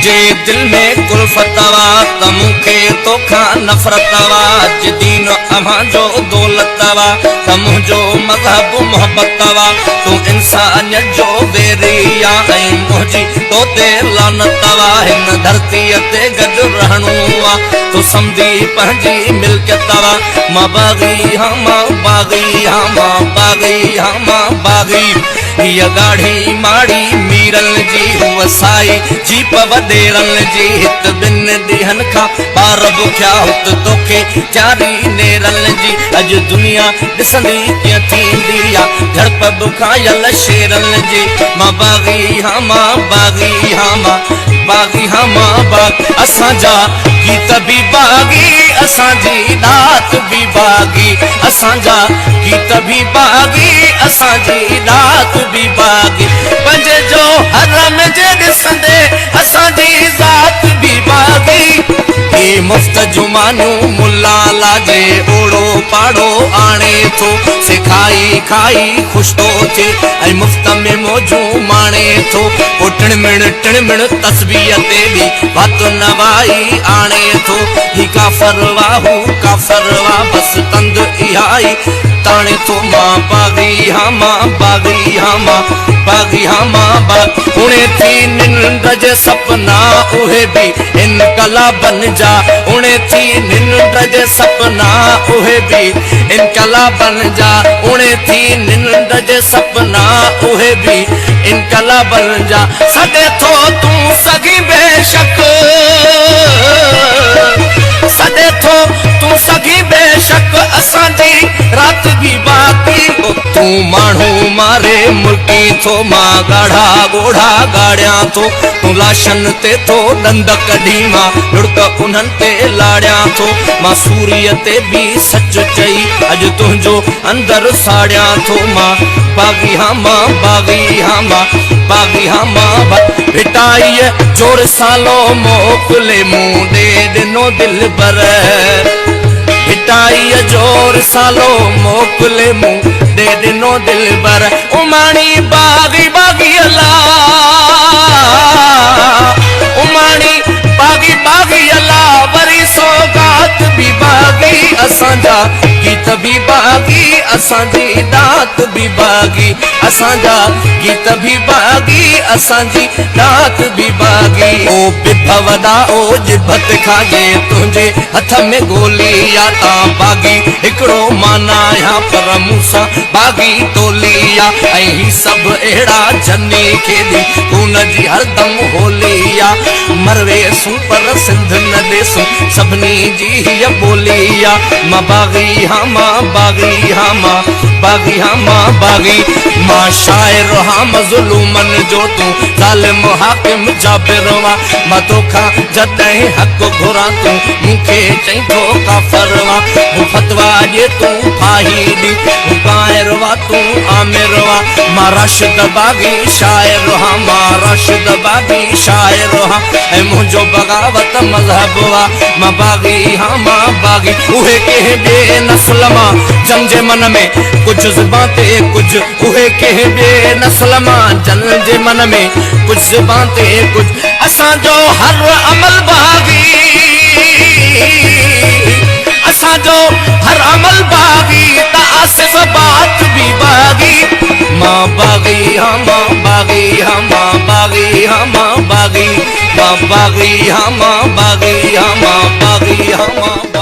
منهنجي دل ۾ ڪلفت وا ته مون کي توکان نفرت وا. اڄ دين اوهان جو دولت وا ته منهنجو مذهب محبت وا. تون انسانيت جو ويري آ ۽ منهنجي تو تي لعنت وا. هن ڌرتيءَ تي گڏ رهڻو آ، تون سمجهي پنهنجي ملڪيت وا. مان باغي هان، مان باغي هان، مان باغي هان، مان باغي. هيءَ ڳاڙهي ماڙي ميرن جي، هوءَ سائي جيپ وڏيرن جي. هت ٻن ڏينهن کان ٻار بکيا، هت توکي چاري نيرن جي. اڄ دنيا ڏسندي ڪيئن ٿيندي آ جهڙپ بکايل شيرن جي. مان باغي هان، مان باغي هان، مان باغي هان، مان باغ. اسان جا گيت به باغي، اسان جي ڏات به باغي. اسان جا گيت به باغي، اسان جي ڏات به باغي. پنهنجي جو حرم جي ڏسندي اسان جي ذات به باغي. هي مفت جمانيون ملا لاجي اوڙو پاڙو آڻي ٿو، سکائي کائي خوش ٿو ٿئي ۽ مفت ۾ موجون ماڻي ٿو. پوءِ ٽڻمڻ ٽڻمڻ تسبيح تي به وات نوائي آڻي ٿو. هي ڪافر وا، هو ڪافر وا، بس تند اها ئي تاڻي ٿو. مان باغي هان، مان باغي هان، مان باغي هان، مان باغ. اڻي ٿي ننڊ جي سپنا اهي به انقلابن جا. اڻي ٿي ننڊ جي سپنا اهي به انقلابن جا. اڻي ٿي ننڊ جي سپنا اهي به انقلابن جا. سڏي ٿو تون سگهين بيشڪ، سڏي ٿو تون سگهين بيشڪ، اسان جي رات به باقي. تون ماڻهو ماري ملڪي ٿو، مان ڳاڙها ڳوڙها ڳاڙيان ٿو. تون لاشن تي ٿو ڏند ڪڍي، مان لڙڪ انهن تي لاڙيان ٿو. مان سوريءَ تي به سچ چئي اڄ تنهنجو اندر ساڙيان ٿو. مان باغي هان، مان باغي هان، مان باغي هان، مان ڀٽائيءَ جو رسالو موڪلي مون ڏي ڏنو دلبر. ڀٽائيءَ جو رسالو موڪلي مون ڏي ڏنو دلبر. اماڻي باغي باغي الا، اماڻي باغي باغي الا، وري سوگات به باغي. اسان جا گيت به باغي، اسان جي ڏات به باغي. اسان جا گيت به باغي، اسان جي ڏات به باغي. او بڀ وڏا، او جڀت کاجي، تنهنجي هٿ ۾ گولي آ. تان باغي هڪڙو مانا آهيان، پر مون سان باغي ٽولي آ. ۽ هي سڀ اهڙا جني کيڏي خون جي هردم هولي آ. مرويسون پر سنڌ نه ڏيسون، سڀني جي هيءَ ٻولي آ. مان باغي هان، مان باغي هان، مان باغي هان، مان باغي. مان شاعر هان مظلومن جو، تون ظالم حاڪم جابر وا. مان توکان جڏهن حق گهران، تون مون کي چئين ٿو ڪافر وا. هو فتوا ڏي تون ڦاهي ڏي، هو ڪائر وا تون آمر وا. مان راشد باغي شاعر هان، مان راشد باغي شاعر هان، ۽ منهنجو بغاوت مذهب وا. مان باغي هان، مان باغي. اهي ڪنهن ٻئي نسل مان جن جي من ۾ ڪجهه زبان تي ڪجهه، اهي ڪنهن ٻئي نسل مان جن جي من ۾ ڪجهه زبان تي ڪجهه. اسان جو هر عمل باغي، اسان جو هر عمل باغي، ته آصف بات به باغي. مان باغي هان، مان باغي هان، مان باغي هان، مان باغي. مان باغي هان، مان باغي هان، مان باغي هان، مان